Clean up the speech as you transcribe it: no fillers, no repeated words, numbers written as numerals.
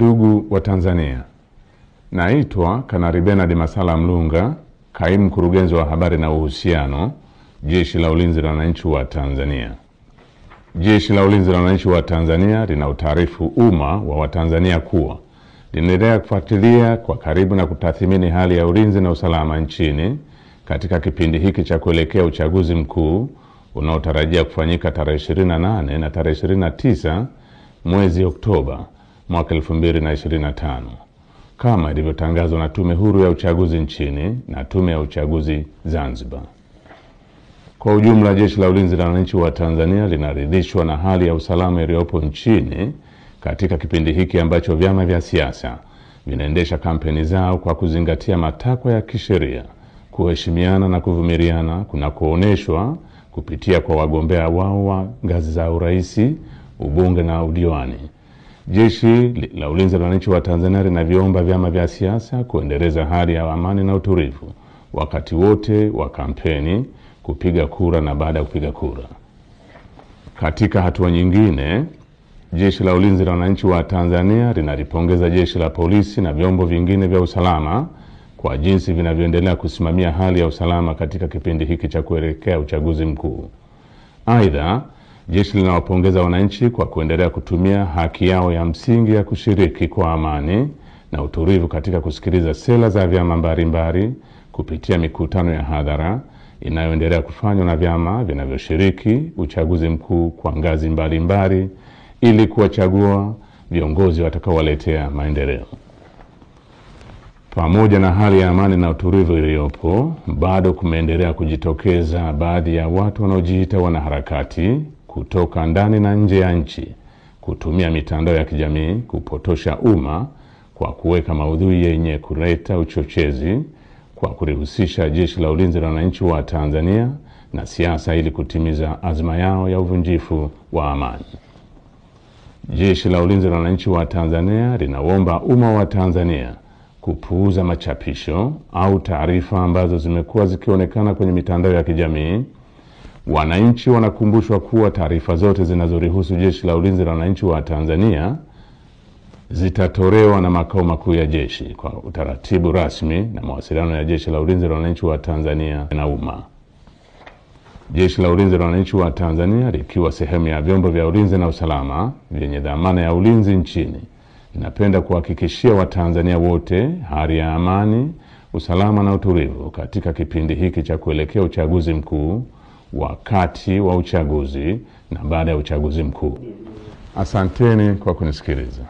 Ndugu wa Tanzania, naitwa Kanali Benard Masala Mlunga, kaimu mkurugenzi wa habari na uhusiano, Jeshi la Ulinzi la Wananchi wa Tanzania. Jeshi la Ulinzi la Wananchi wa Tanzania lina utaarifu umma wa Watanzania kuwa linaendelea kufuatilia kwa karibu na kutathmini hali ya ulinzi na usalama nchini katika kipindi hiki cha kuelekea uchaguzi mkuu unaotarajia kufanyika tarehe 28 na tarehe 29 mwezi Oktoba mwaka 2025 kama ilivyotangazwa na Tume Huru ya Uchaguzi nchini na Tume ya Uchaguzi Zanzibar. Kwa ujumla, Jeshi la Ulinzi la Wananchi wa Tanzania linaridhishwa na hali ya usalama iliyopo nchini katika kipindi hiki ambacho vyama vya siasa vinaendesha kampeni zao kwa kuzingatia matakwa ya kisheria, kuheshimiana na kuvumiliana kunakooneshwa kupitia kwa wagombea wao wa ngazi za urais, ubunge na udiwani. Jeshi la Ulinzi la Wananchi wa Tanzania linaviomba vyama vya siasa kuendeleza hali ya amani na utulivu wakati wote wa kampeni, kupiga kura na baada ya kupiga kura. Katika hatua nyingine, Jeshi la Ulinzi la Wananchi wa Tanzania linalipongeza Jeshi la Polisi na vyombo vingine vya usalama kwa jinsi vinavyoendelea kusimamia hali ya usalama katika kipindi hiki cha kuelekea uchaguzi mkuu. Aidha, jeshi linawapongeza wananchi kwa kuendelea kutumia haki yao ya msingi ya kushiriki kwa amani na utulivu katika kusikiliza sera za vyama mbalimbali kupitia mikutano ya hadhara inayoendelea kufanywa na vyama vinavyoshiriki uchaguzi mkuu kwa ngazi mbalimbali ili kuwachagua viongozi watakaowaletea maendeleo. Pamoja na hali ya amani na utulivu iliyopo, bado kumeendelea kujitokeza baadhi ya watu wanaojiita wanaharakati kutoka ndani na nje ya nchi kutumia mitandao ya kijamii kupotosha umma kwa kuweka maudhui yenye kuleta uchochezi kwa kulihusisha Jeshi la Ulinzi la Wananchi wa Tanzania na siasa ili kutimiza azma yao ya uvunjifu wa amani. Jeshi la Ulinzi la Wananchi wa Tanzania linaomba umma wa Tanzania kupuuza machapisho au taarifa ambazo zimekuwa zikionekana kwenye mitandao ya kijamii. Wananchi wanakumbushwa kuwa taarifa zote zinazolihusu Jeshi la Ulinzi la Wananchi wa Tanzania zitatolewa na makao makuu ya jeshi kwa utaratibu rasmi na mawasiliano ya Jeshi la Ulinzi la Wananchi wa Tanzania na umma. Jeshi la Ulinzi la Wananchi wa Tanzania likiwa sehemu ya vyombo vya ulinzi na usalama vyenye dhamana ya ulinzi nchini, linapenda kuhakikishia Watanzania wote hali ya amani, usalama na utulivu katika kipindi hiki cha kuelekea uchaguzi mkuu, wakati wa uchaguzi na baada ya uchaguzi mkuu. Asanteni kwa kunisikiliza.